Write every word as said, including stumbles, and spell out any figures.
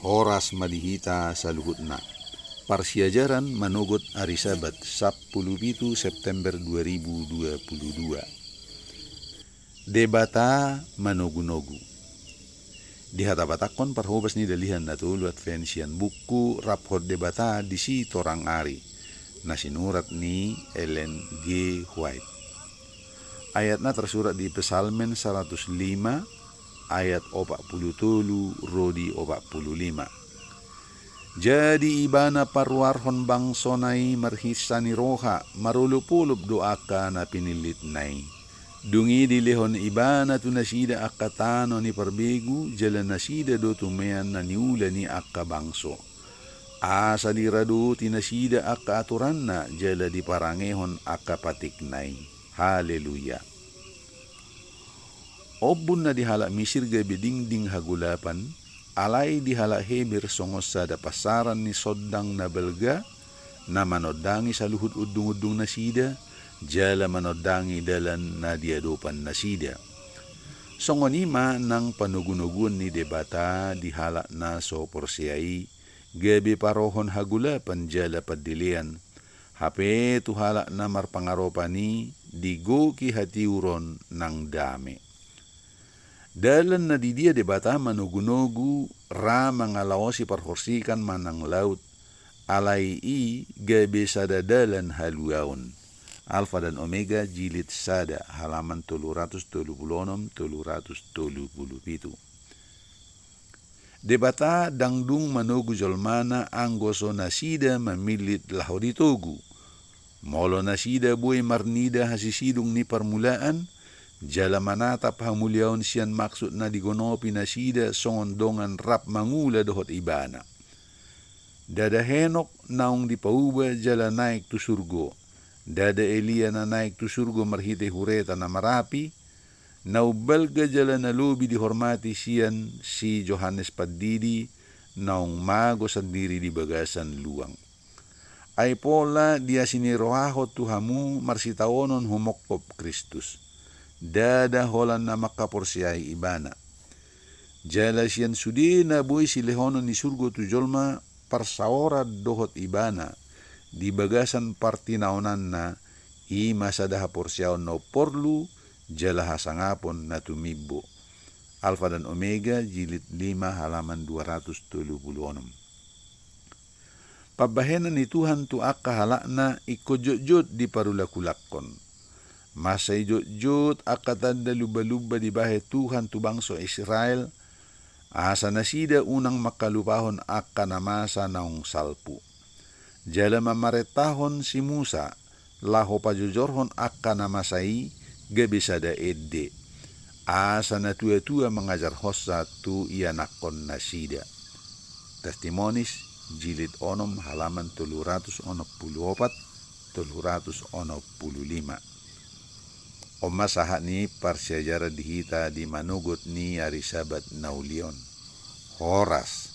Horas ma di hita saluhutna. Parsiajaran manogot ari Sabat, sampulu pitu September dua ribu dua puluh dua. Debata manogunogu. Dihatabatakhon parhobas ni Dalihan Na Tolu Advent sian buku Raphon Debata di Sitorang Ari, na sinurat ni Ellen G. White. Ayatna tarsurat di Psalmen saratus lima, ayat opat pulu tolu ro di opat pulu lima. Jadi Ibana paruarhon bangsona i marhinsa ni roha, marolopolop do angka na pinillitna i. Dung i dilehon Ibana tu nasida angka tano ni parbegu, jala nasida do tumean na niula ni angka bangso. Asa diradoti nasida angka aturanna, jala diparangehon angka patikna i. Haleluya. Ombun na di halak Misir gabe dingding hagolapan, alai di halak Heber songon sada pansaran ni sondang na balga, na manondangi saluhut undungundung nasida, jala manondangi dalan na di adopan nasida. Songon i ma nang panogunoguon ni Debata di halak na so porsea i, gabe parohon hagolapan jala pandelean, hape tu halak na marpangaropan i digoki hatiuron nang dame. Dalan na di dia Debata manogunogu ra mangalaosi parhorsikan manang laut, alai i gabe sada dalan haluaon. Alfa dan Omega, jilid sada, halaman tolu ratus tolu pulu onom, tolu ratus tolu pulu pitu. Debata ndang dung manogu jolmana anggo so nasida mamillit laho ditogu. Molo nasida boi marnida hasisidung ni parmulaan, jala manatap hamuliaon sian maksud na digonopi nasida songon dongan rap mangula dohot Ibana. Ndada Henok naung dipauba jala naek tu surgo, ndada Elia na naek tu surgo marhite hureta na marapi, na umbalga jala na lobi dihormati sian si Johannes Pandidi, naung mago sandiri di bagasan luang. Ai pola diasinirohahon tu hamu marsitaonon humongkop Kristus. Ndada holan na mangkaporseai Ibana. Jala sian sude na boi silehonon ni surgo tu jolma parsaoran dohot Ibana, di bagasan partinaonanna, i ma sada haporseaon na umporlu, jala hasangapon na tumimbo. Alfa dan Omega, jilid lima, halaman dua ratus tolu pulu onom. Pambahenan ni Tuhan tu angka halakna ingkon jotjot diparulakulakhon. Mansai jotjot angka tanda lumbalumba dibahen Tuhan tu bangso Israel, asa nasida unang mangkalupahon angka na masa naung salpu. Jala mamarentahon si Musa, laho pajojorhon angka na masa i gabe sada ende, asa natuatua mangajarhonsa tu ianakhonnasida. Testimonies, jilid onom, halaman tolu ratus onom pulu opat, tolu ratus onom pulu lima. On ma sahat ni parsiajaran di hita di manogot ni ari Sabat na uli on. Horas.